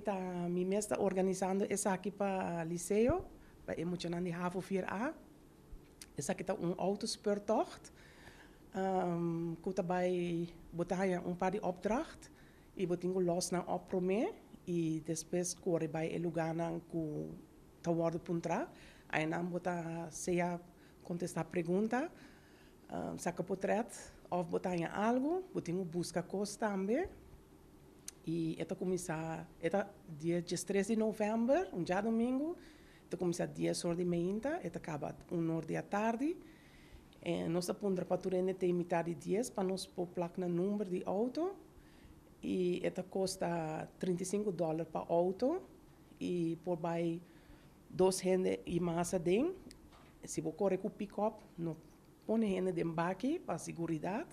Ta mi mes ta organisando esaki pa Liceo, pa e muchanan di havo 4A. Esaki ta un autospeurtocht ku ta bai bo ta haña un par di opdracht i bo tin ku lòs nan òp promé i despues kore bai e lugánan ku ta wòrdu puntrá. Einan bo ta sea kontestá pregunta, saka potrèt òf bo ta haña algu. Bo tin ku buska kos tambe. I e ta kuminsá, e ta dia diestres di novèmber, un djadumingu, e ta kuminsá dies or di meinta, e ta kaba un or di atardi. E nos ta puntra pa tur hende te mitar di dies pa nos por plak nan number di outo. I e ta kosta 35 dòler pa outo i por bai dos hende i mas aden. Si bo kore ku pikòp, no pone hende den baki pa siguridat.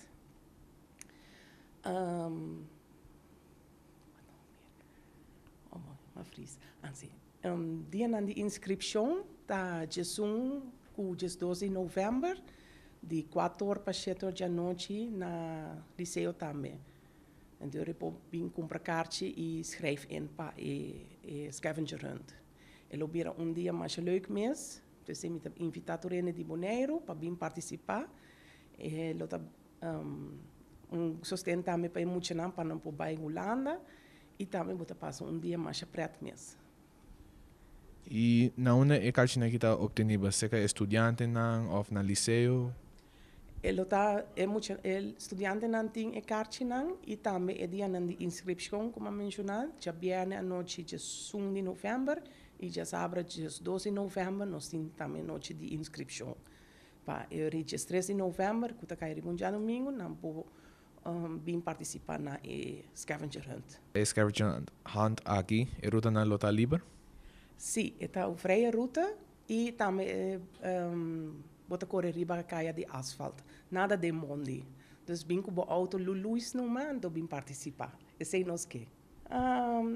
Dianan di inskripshon ta 11 ku 12 di novèmber, di 4 or pa 7 or djanochi na Liceo tambe. Enton e por bin kumpra karchi i schrijf in pa e scavenger hunt. E lo bira un dia masha leuk mes, p'esei mi ta invitá tur hende di Boneiru pa bin partisipá. E lo ta un sosten tambe pa e muchanan pa nan por bai Hulanda i tambe bo ta pasa un dia masha pret mes. I na unda e karchinan aki ta optenibel? Serka e studiantenan òf na liseo? E lo ta e mucha e studiantenan tin e karchinan i tambe e dianan di inskripshon ku mi a menshoná, djabièrnè anochi 11 di novèmber i djasabra 12 di novèmber nos tin tambe nochi di inskripshon. Pa e 13 di novèmber ku ta kai riba un djadumingu nan por bin partisipá na e scavenger hunt. E scavenger hunt aki, e rutanan lo ta liber? Sí, e ta un vrije ruta i tambe bo ta kore riba kaya di asfalt. Nada den mondi. Dus bin ku bo outo luluis numa anto bin partisipá. Esei nos ke.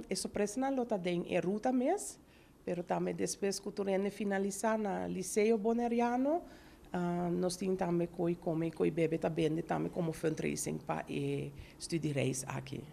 E sorpresanan lo ta den e ruta mes, pero tambe despues ku tur hende finalisá na Liceo Boneriano, nos tin tambe koi kome i koi bebe ta bende tambe komo fundraising pa e studiereis aki.